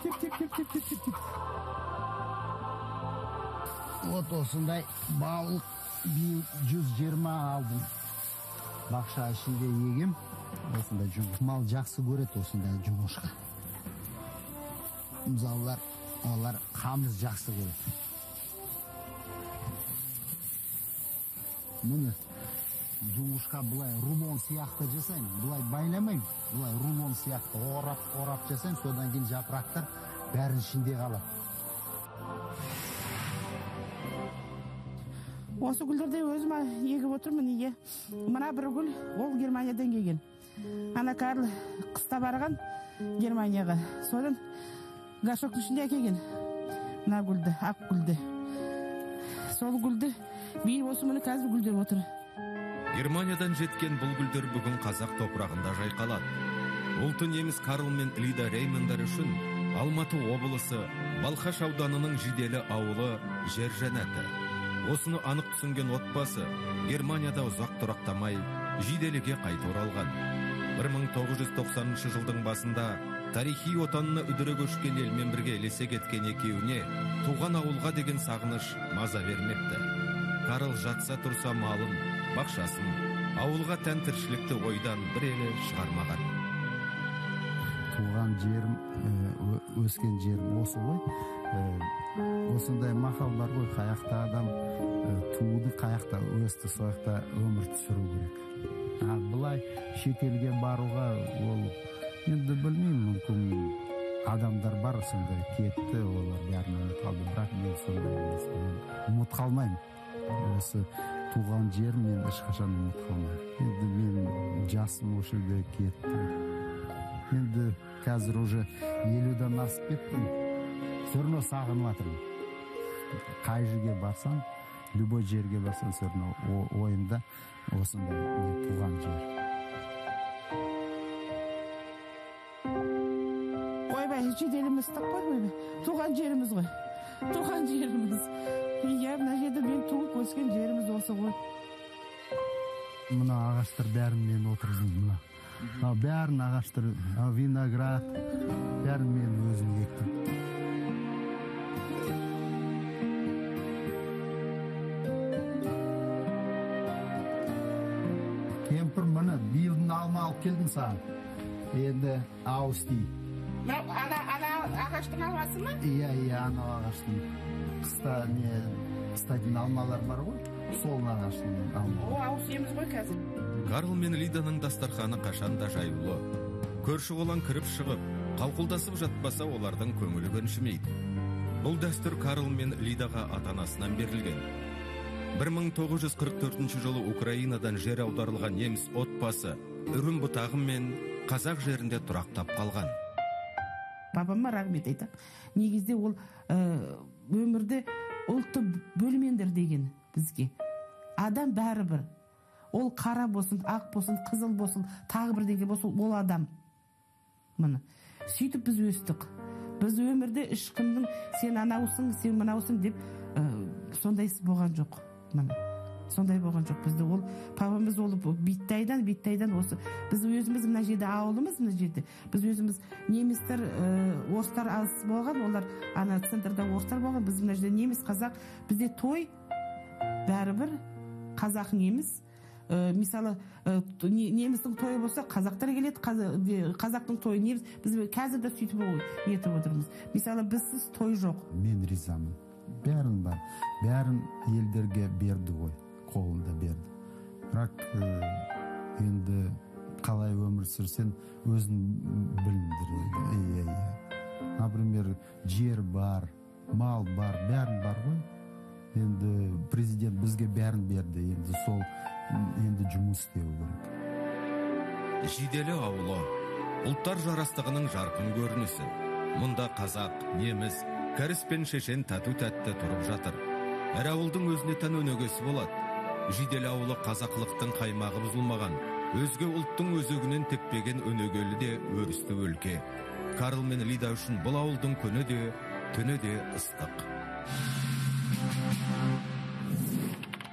Теп, теп, теп, теп, теп, теп, теп. Вот осындай балық биыл 120 алдым. Бақша ішінде егем. Осындай жұмыртқа. Мал жақсы көреді осындай жұмыртқа. Бұзаулар, олар қамыз жақсы көреді. Міне жұмыртқа былай рулон сияқты жасаймын. Былай байламаймын. Былай рулон сияқты орап-орап жасаймын. Содан кейін жапырақтар бәрінің ішінде қалады. Осы гүлдерді өзім егіп отырмын. Неге? Мына бір гүл, ол Германиядан келген. Ана Карл қыста барған Германияға. Содан горшоктың ішінде әкелген. Мына гүлді, ақ гүлді. Сол гүлді биыл осы міне қазір гүлдеп отыр. Германиядан жеткен бұл гүлдер бүгін қазақ топырағында жайқалады. Ұлты неміс Карл мен Лида Реймондар үшін Алматы облысы Балқаш ауданының Жиделі ауылы жер жәннаты. Осыны анық түсінген отбасы Германияда ұзақ тұрақтамай Жиделіге қайта оралған. 1990 жылдың басында тарихи отанына үдіре көшкен елмен бірге ілесе кеткен екеуіне туған ауылға деген сағыныш маза бермепті. Карл жатса тұрса малын, бақшасын, ауылға тән тіршілікті ойдан бір елі шығармаған. Туған жерім, өскен жерім осы ғой. Осындай мақал бар ғой, қаяқта адам туды, қаяқта өсті, сол жақта өмір сүру керек. А былай шетелге баруға ол енді білмеймін, мүмкін адамдар бар сондай кетті, олар бәрін ұмытып қалды, бірақ мен сондай емеспін, мен ұмытып қалмаймын. Осы туған жерім мен ешқашан ұмытып қалмаймын. Енді мен жасым осы жерде кетті. Енді қазір уже 50-ден асып кеттім. Все равно сағынып жатырмын. Қай жерге барсаң, любой жерге барсаң, все равно ойымда осындай не туған жер. Ойбай, Жиделіміз ыстық қой, ойбай. Туған жеріміз ғой. Туған жеріміз. Иә, мына жерде мен туып өскен жеріміз осы ғой. Мына ағаштар бәрін мен отырғыздым, мына. Мынау бәрін ағаштар, мынау виноград, бәрін мен өзім ектім. Кемпір, міне биылдың алма алып келдім саған. Енді ауыз ти. Мынау ана ағаштың алмасы ма? Иә, иә, анау ағаштың. Қыста не қыстайтын алмалар бар ғой, сол ағаштың алмалары. О, ауыз тиеміз ғой қазір. Карл мен Лиданың дастарханы қашанда жаюлы. Көрші қолаң кіріп шығып, қауқылдасып жатпаса олардың көңілі көншімейді. Бұл дәстүр Карл мен Лидаға ата-анасынан берілген. 1944 жылы Украинадан жер аударылған неміс отбасы үрім бұтағымен қазақ жерінде тұрақтап қалған. Бабама рахмет айтамын. Негізде ол өмірде ұлтты бөлмеңдер деген бізге. Адам бәрібір. Ол қара болсын, ақ болсын, қызыл болсын, тағы бірдеңе болсын, ол адам. Міне. Сөйтіп біз өстік. Біз өмірде ешкімнің сен анаусың, сен мынаусың деп сондай болған жоқ. Міне. Сондай болған жоқ бізде. Ол папамыз ол биттайдан осы. Біз өзіміз мына жерде ауылымыз мына жерде. Біз өзіміз немістер, орыстар аз болған, олар ана центрда орыстар болған. Біз мына жерде неміс, қазақ. Бізде той бәрібір қазақ неміс. Мысалы, немістің тойы болса, қазақтар келеді, қазақтың тойы неміс. Біз қазір де сөйтіп нетіп отырмыз. Мысалы, бізсіз той жоқ. Мен ризамын. Бәрін бар. Бәрін елдерге берді ғой, қолында берді. Бірақ енді қалай өмір сүрсең, өзің біліңдер енді. Иә, иә. Например, жер бар, мал бар, бәрін бар ғой. Енді президент бізге бәрін берді, енді сол енді жұмыс істеу керек. Жиделі ауылы ұлттар жарастығының жарқын көрінісі. Мұнда қазақ, неміс, кәріс пен шешен тату-тәтті тұрып жатыр. Әр ауылдың өзіне тән өнегесі болады. Жиделі ауылы қазақылықтың қаймағы бұзылмаған, өзге ұлттың өзегінен теппеген өнегелі де өрісті өлке. Карл мен Лида үшін бұл ауылдың күні де, түні де ыстық.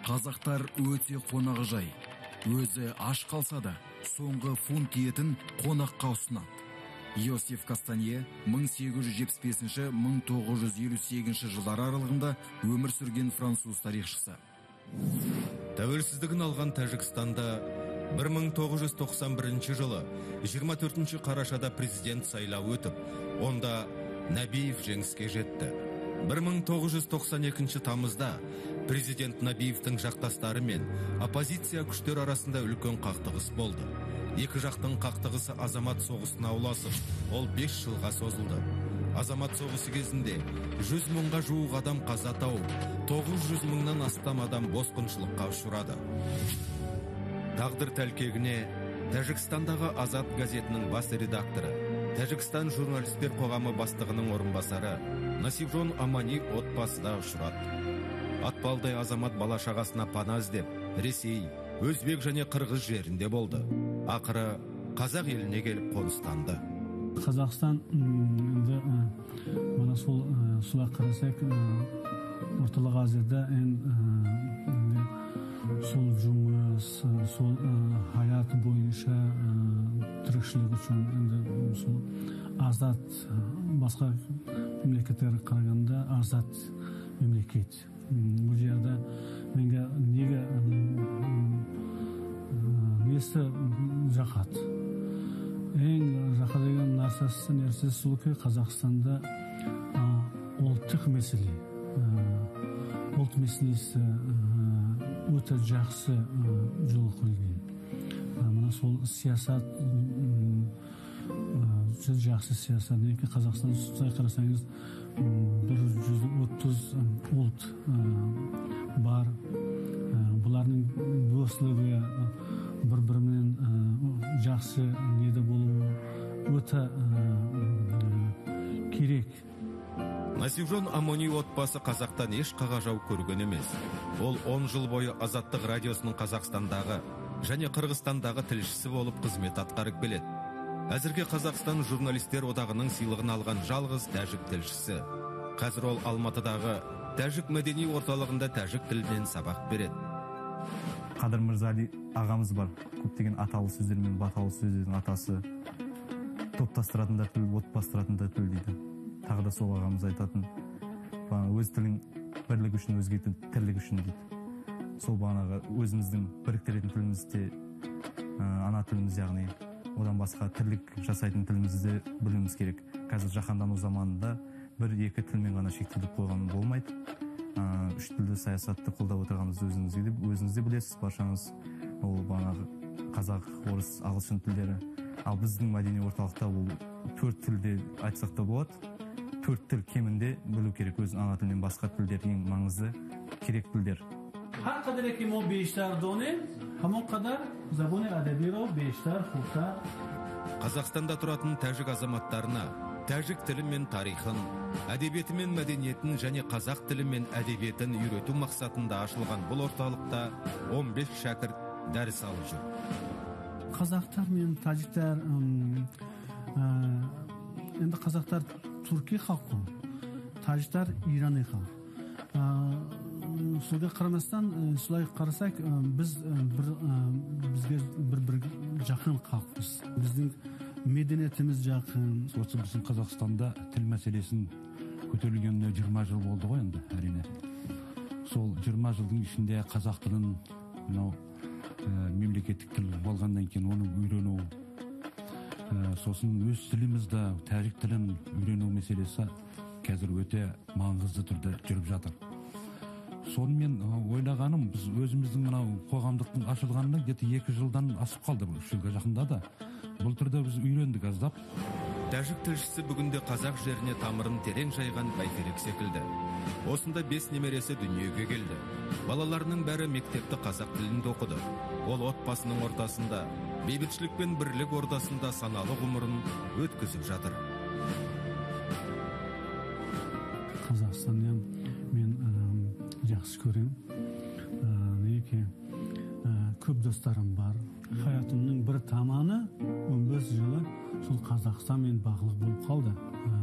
Қазақтар өте қонақжай. Өзі аш қалса да, соңғы фунт етін қонаққа ұсынады. Йосиф Кастанье 1875-1958 жылдар аралығында өмір сүрген француз тарихшысы. Тәуелсіздігін алған Тәжікстанда 1991 жылы 24 қарашада президент сайлауы өтіп, онда Набиев жеңіске жетті. 1992 тамызда президент Набиевтің жақтастары мен оппозиция күштер арасында үлкен қақтығыс болды. Екі жақтың қақтығысы азамат соғысына ұласып, ол 5 жылға созылды. Азамат соғысы кезінде 100 мыңға жуық адам қаза тауып, 900 мыңнан астам адам босқыншылыққа ұшырады. Тағдыр тәлкегіне Тәжікстандағы Азат газетінің бас редакторы, Тәжікстан журналистер қоғамы бастығының орынбасары Насибжон Амани отбасы да ұшырады. Атпалдай азамат бала шағасына пана іздеп, Ресей, Өзбек және Қырғыз жерінде болды. Ақыры қазақ еліне келіп қоныстанды. Қазақстан енді мына сол солай қарасақ, Орталық Азияда енді сол жұмыс, сол хаят бойынша тіршілік үшін енді сол азат, басқа мемлекеттерге қарағанда азат мемлекет. Бұл жерде менге неге несі жақады? Ең жақады деген нәрсесі сол ки, Қазақстанда ұлттық мәселе, ұлт мәселесі өте жақсы жол қойылған. Мына сол саясат жақсы саясат. Неге Қазақстан қарасаңыз 130 ұлт бар. Бұлардың достығы, бір-бірімен жақсы неде болуы өте керек. Насибжон Амони отбасы қазақтан еш қағажау көрген емес. Ол 10 жыл бойы Азаттық радиосының Қазақстандағы және Қырғызстандағы тілшісі болып қызмет атқарып келеді. Әзірге Қазақстан журналистер одағының сыйлығын алған жалғыз тәжік тілшісі. Қазір ол Алматыдағы Тәжік мәдени орталығында тәжік тілінен сабақ береді. Қадыр Мырзали ағамыз бар. Көптеген аталы сөздер мен баталы сөздердің атасы. Топтастыратын да тіл, отбастыратын да тіл дейді. Тағы да сол ағамыз айтатын, өз тілің бірлік үшін, өзге тіл тірлік үшін дейді. Сол бағанағы өзіміздің біріктіретін тіліміз де ана тіліміз, яғни одан басқа тірлік жасайтын тілімізді де білуіміз керек. Қазір жаһандану заманында бір-екі тілмен ғана шектеліп қойған болмайды. Үш тілді саясатты қолдап отырғанымызды өзіңіз де білесіз, баршаңыз. Ол бағанағы қазақ, орыс, ағылшын тілдері. Ал біздің мәдени орталықта ол 4 тілде айтсақ та болады. 4 тіл кемінде білу керек. Өз ана тілінен басқа тілдер ең маңызды, керек тілдер. Ҳар қадаре ки мо бештар донем, ҳамон қадар забони адабиро бештар, хубтар. Қазақстанда тұратын тәжік азаматтарына тәжік тілі мен тарихын, әдебиеті мен мәдениетін және қазақ тілі мен әдебиетін үйрету мақсатында ашылған бұл орталықта 15 шәкірт дәріс алып жүр. Қазақтар мен тәжіктер, енді қазақтар түркі халқы, тәжіктер ирани халық. Солға қарамастан, солай қарасақ, біз бізге бір жақын халықпыз. Біздің мәдениетіміз жақын. Осы біздің Қазақстанда тіл мәселесін көтерілгеніне 20 жыл болды ғой енді, әрине. Сол 20 жылдың ішінде қазақ тілін мынау мемлекеттік тіл болғаннан кейін оны үйрену, сосын өз тілімізді, тәжік тілін үйрену мәселесі қазір өте маңызды түрде жүріп жатыр. Сонымен ойлағаным, біз өзіміздің мынау қоғамдықтың ашылғанына где-то 2 жылдан асып қалды, 3 жылға жақындады. Бұл түрде біз үйрендік аздап. Тәжік тілшісі бүгінде қазақ жеріне тамырын терең жайған бәйтерек секілді. Осында 5 немересі дүниеге келді. Балаларының бәрі мектепті қазақ тілінде оқыды. Ол отбасының ортасында, бейбітшілік пен бірлік ордасында саналы ғұмырын өткізіп жатыр. Қазақстанды мен жақсы көремін. Неге көп достарым бар. Хаятымның бір таманы 15 жылы сол Қазақстанмен бақылық болып қалды.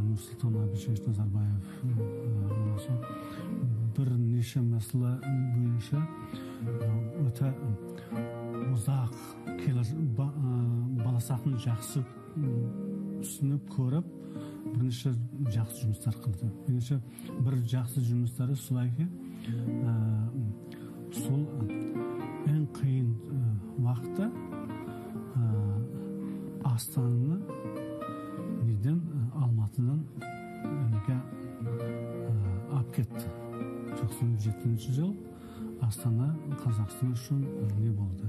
Нұрсұлтан Әбішевич Назарбаев мына сол бірнеше мәселе бойынша өте ұзақ баласақтың жақсы түсініп, көріп, бірнеше жақсы жұмыстар қылды. Бірнеше бір жақсы жұмыстары солай, сол ең қиын уақытта Астананы неден, Алматыдан неге алып кетті. 97 жыл Астана Қазақстан үшін не болды?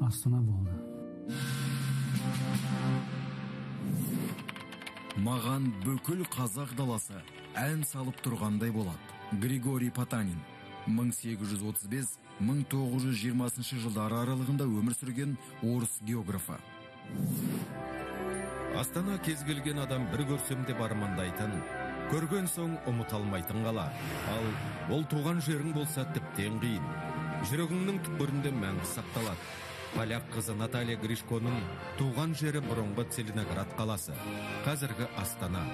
Астана болды. Маған бүкіл қазақ даласы ән салып тұрғандай болады. Григорий Потанин 1835-1920 жылдары аралығында өмір сүрген орыс географы. Астана кез келген адам бір көрсем деп армандайтын, көрген соң ұмыта алмайтын қала. Ал ол туған жерің болса тіптен қиын. Жүрегіңнің түкпірінде мәңгі сақталады. Поляк қызы Наталья Гришконың туған жері бұрынғы Целиноград қаласы, қазіргі Астана.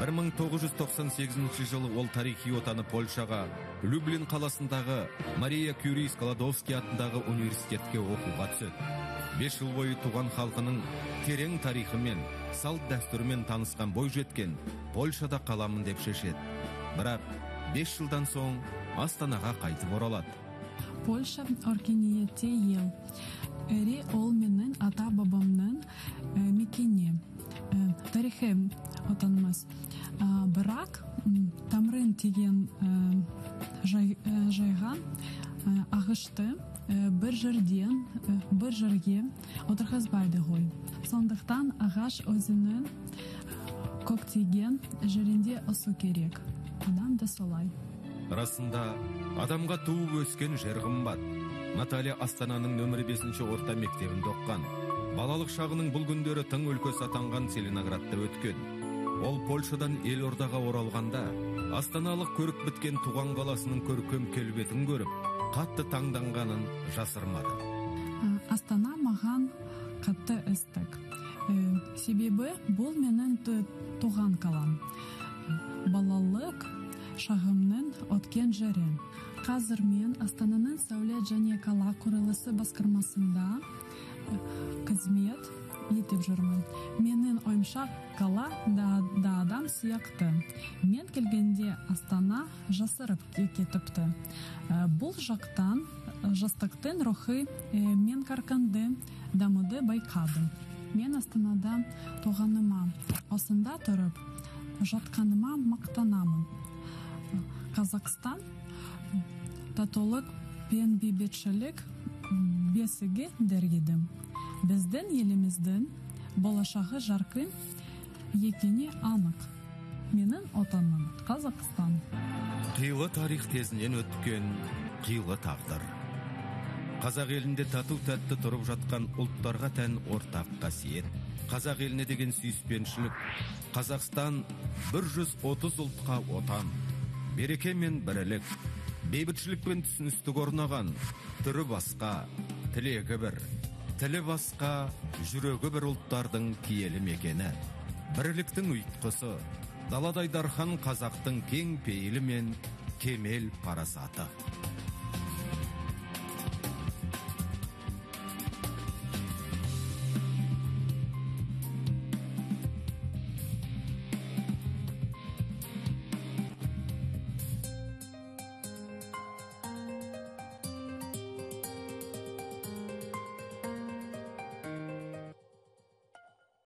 1998 жылы ол тарихи отаны Польшаға, Люблин қаласындағы Мария Кюри Складовский атындағы университетке оқуға түседі. 5 жыл бойы туған халқының терең тарихымен, салт дәстүрімен танысқан бойжеткен Польшада қаламын деп шешеді. Бірақ 5 жылдан соң Астанаға қайтып оралады. Польша өркениетті ел. Әрі ол менің ата-бабамның мекені, тарихи отанымыз. Бірақ тамырын терең жайған ағашты бір жерден бір жерге отырғызбайды ғой. Сондықтан ағаш өзінің көктеген жерінде өсу керек. Адам да солай. Расында адамға туып өскен жер қымбат. Наталья Астананың нөмірі 5 орта мектебінде оқыған. Балалық шағының бұл күндері тың өлкесі атанған Целиноградта өткен. Ол Польшадан елордаға оралғанда астаналық көрік біткен туған қаласының көркем келбетін көріп, қатты таңданғанын жасырмады. Астана маған қатты ыстық. Себебі бұл менің туған қалам. Балалық шағымның өткен жері. Қазір мен Астананың сәулет және қала құрылысы басқармасында қызмет етіп жүрмін. Менің ойымша қала да адам сияқты. Мен келгенде Астана жасырып кетіпті. Бұл жақтан жастықтың рухы мен қарқынды дамуды байқадым. Мен Астанада туғаныма, осында тұрып жатқаныма мақтанамын. Қазақстан татулық пен бейбітшілік бесігі дер едім. Біздің еліміздің болашағы жарқын екені анық. Менің отаным Қазақстан. Қилы тарих тезінен өткен қилы тағдыр. Қазақ елінде тату тәтті тұрып жатқан ұлттарға тән ортақ қасиет. Қазақ еліне деген сүйіспеншілік. Қазақстан 130 ұлтқа отан. Береке мен бірлік, бейбітшілік пен түсіністік орнаған, түрі басқа, тілегі бір, тілі басқа, жүрегі бір ұлттардың киелі мекені. Бірліктің ұйытқысы, даладай дархан қазақтың кең пейілі мен кемел парасаты.